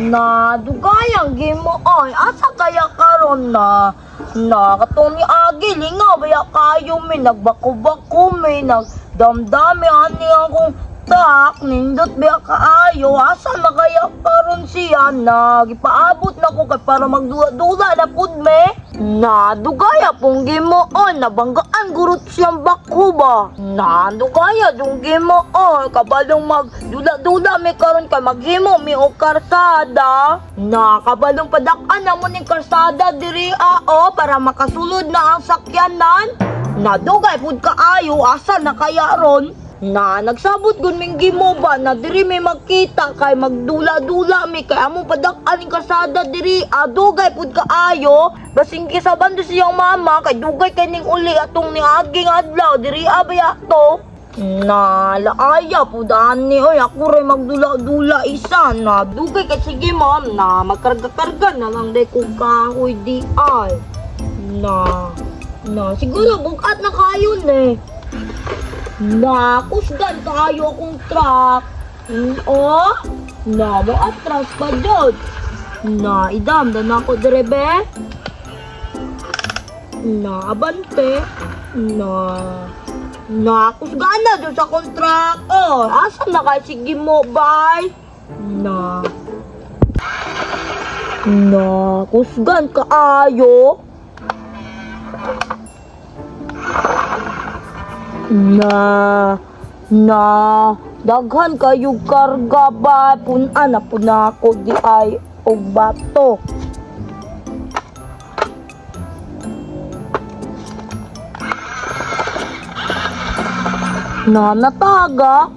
Na, dugayang Ginoo. Asa kaya karon na? Na, katong ni Agi, lingaw, baya kayo mi, nagbako-bako mi, nagdamdami, ani akong tak, nindot baya kaayo, asa na kaya karon siya na, gipaabot na ko kay para magdula-dula na pud me. Na, dugaya pong Ginoo, nabanggaan gurot siyang bako ba? Na, dugaya dung Ginoo, kabalong magdula-dula mi karon kay maghimo mi og karsada. Na, kabalong padak-an na mo ning karsada diri o para makasulod na ang sakyanan. Na, dugay pud kaayo, asa na kaya ron? Na, nagsabot gun ming gimo ba na diri may magkita kay magdula-dula mi kay among padak-an ning karsada diri dugay pud kaayo. Basing kisaban do siyang mama kay dugay kay ning uli atong ni aging adlaw diri abaya to. Na, laaya pud ani oy, ako ray magdula-dula isa na dugay kay sige ma'am na magkarga-karga na lang day kog kahoy di ay. Na, na siguro bugat na kayo ne. Na, kusgan kayo akong truck. Oh, na, mo atras pa jud. Na, idam na ako dire be. Na, abante. Na, na, kusgan na jud sa akong truck. Oh, asa na kay sige mo, bye. Na, na, kusgan kaayo. Na, na, daghan kayo karga ba? Pun-an na po na ako di ay og bato. Na, nataga.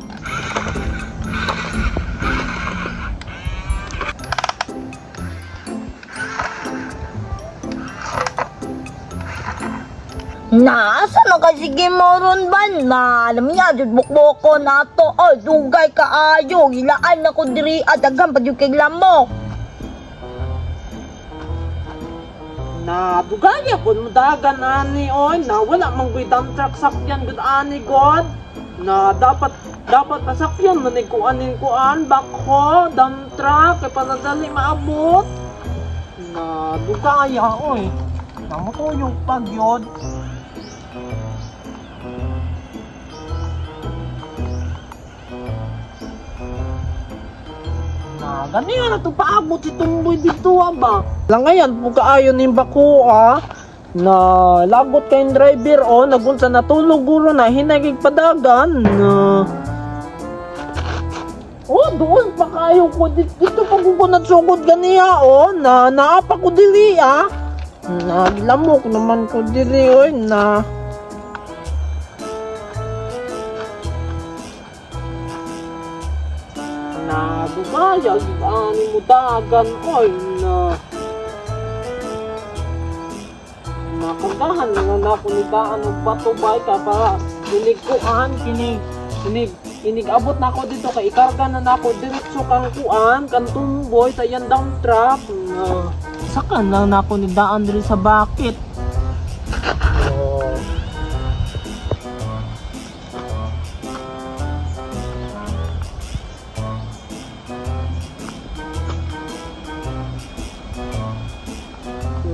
Na, asa na kasi gimoron ba? Na, alam niya, jud bukboko na to. Oh, dugay kaayo. Gilaan na ko diri at daghan pa jud kay lamok. Na dugaya pud mo dagan ani oy, na wala man goy dump truck sakyan gud ani god. Na dapat dapat pasakyan man ni kuanin kuan bako dump truck kay para dali maabot. Na dugaya oy. Na motuyog pa gyud. Na ganiya na to paabot si Tumboy dito ba. Langayan po kaayo ning bako ah. Na lagot kayong driver oh, nagunsa natulog guro na hinagig padagan. Na oh, doon pa kayo ko dito pa ko nagsugod ganiya oh, na naapa ko dili ah. Naglamok naman ko dili oy na. Na dugaya gid ani mo dagan oy na. Nakandahan na nga nako ni daan og bato bay ka para inig kuan kinig inig inig abot na ako dito kay ikarga na nako diretso kang kuan kan Tumboy sa iyang dump truck na saka na nako ni daan diri sa bakit. Oh.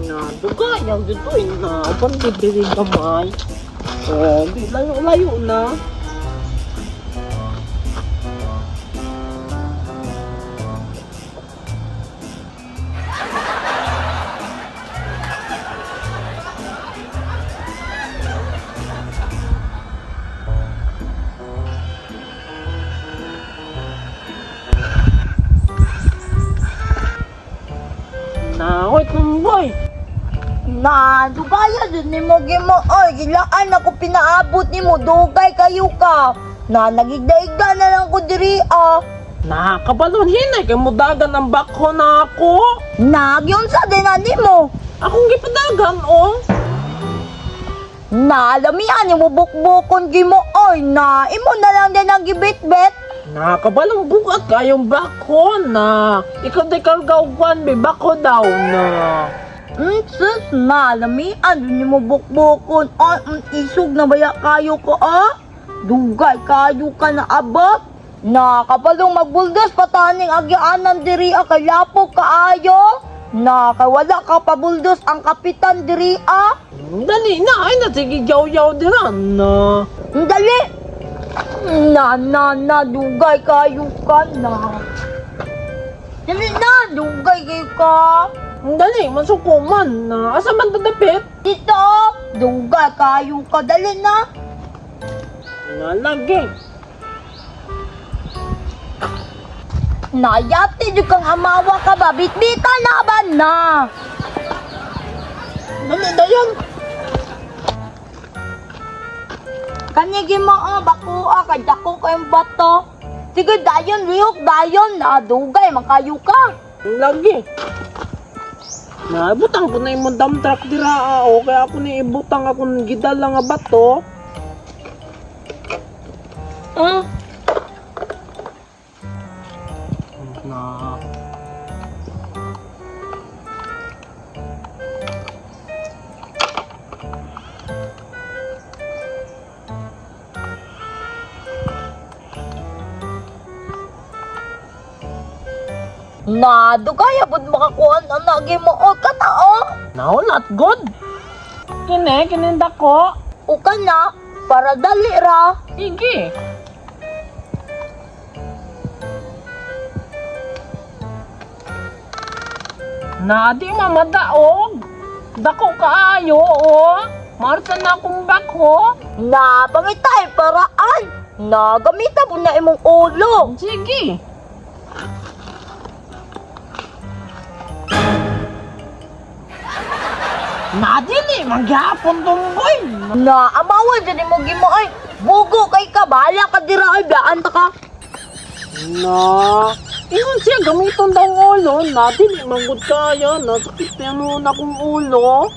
Na dugay ang dito eh, na bandi diri gamay. Oh, di layo layo na. Na, hoy, Tumboy. Na, dugaya jud nimo gimo oy, gilaan ako pinaabot nimo dugay kayo ka. Na, nagigda-igda na lang ko diri ah. Na, kabalon hinay kay mudagan ang bako na ako. Na, giunsa din na nimo. Akong gipadagan, oh. Na, lamian nimo bukbukon gimo oy, na imo na lang din ang gibitbit. Na, kabalong bugat kayong bako na. Ikaw di karga og kwan, be, bako daw na. Sus, na, lamian jud nimo bukbukon. Ay, isog na baya kayo ko ah. Dugay kayo ka na abot. Na kapalong magbuldos pataning agyaanan diri ah, kay lapok kaayo. Na kay wala ka pabuldos ang kapitan diri ah. Dali na, ay na sige yaw-yaw dira na. Dali. Na na na dugay kayo ka na. Dali na, dugay kayo ka. Dali, masuko man na. Asa man dadapit? Dito, dugay kayo ka. Dali na. Na lagi. Nayati jud kang amawa ka ba? Bitbita na ba na? Dali dayon. Kanigi mo oh, bakua kay dako kayong bato. Sige dayon lihok dayon na dugay makayo ka. Lagi. Na, ibutang ko na imong dump truck dira ah, o kaya ako ni ibutang akong gidala nga bato. Na. Na dugay abot makakuan ang nagi mo oh kana oh. No, not good. Kini, kininda ko. O kana para dali ra. Sige. Na, di mamadaog. Dako kaayo, oh. Marta na akong bako. Na pangitay paraan. Na gamita mo na imong ulo. Sige. Na, dili, magyapon tong boy. Na amawan dyan imong gimo ay. Bugo kay ka bahala ka dira ay blaan ta ka. Na, ingon siya gamiton daw ang ulo. Na, dili, manggod kaya. Na, sakit na nun akong ulo.